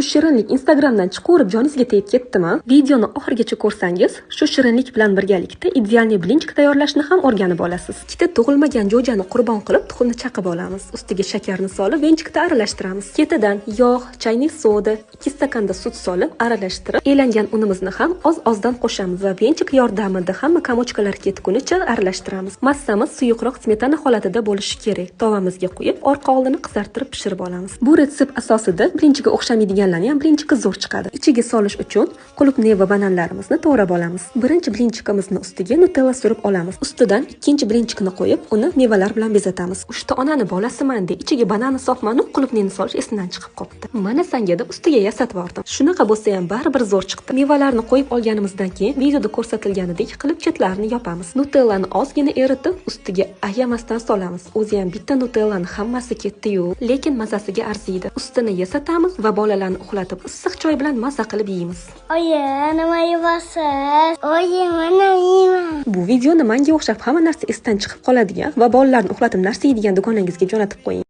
Shirinlik Instagramdan chiqaverib joningizga tegib ketdimi? Videoni oxirigacha ko'rsangiz, shu shirinlik bilan birgalikda идеальный блинчик tayyorlashni ham o'rganib olasiz. Ikkita tug'ilmagan jo'jani qurbon qilib, tuxumni chaqib olamiz. Ustiga shakarni solib, венчик da aralashtiramiz. Ketidan yog', чайный soda, 2 stakanda sut solib aralashtirib, elangan unimizni ham oz-ozdan qo'shamiz va венчик yordamida hamma комочка lar ketgunicha aralashtiramiz. Massamiz suyuqroq smetana holatida bo'lishi kerak. Tovamizga quyib, orqa oldini qizartirib pishirib olamiz. Bu retsept asosida блинчик ga o'xshamaydiganlarni ham блинчик i zo'r chiqadi. Ichiga solish uchun qulupnay va bananlarimizni to'g'rab olamiz. Birinchi блинчик imizni ustiga Nutella surib olamiz. Ustidan ikkinchi блинчик ni qo'yib, uni mevalar bilan bezatamiz. Uchta onani bolasiman deb ichiga bananni solmanu qulupnayni solish esimdan chiqib qolibdi. Mana sanga deb ustiga yasatib yubordim. Shunaqa bo'lsa ham baribir zo'r chiqdi. Mevalarni qo'yib olganimizdan keyin videoda ko'rsatilganidek qilib chetlarini yopamiz. Nutellani ozgina eritib, ustiga ayamasdan solamiz. O'zi ham bitta Nutellani hammasi ketdi-yu, lekin mazasiga arziydi. Ustini yasatamiz va bolalarni uxlatib, issiq choy bilan maza qilib yeymiz. Oyi, nima yeyapsiz? Oyi, mana yeyman. Bu videoni menga o'xshab hamma narsa esdan chiqib qoladigan va bolalarni uxlatib narsa yeydigan dugonangizga jo'natib qo'ying.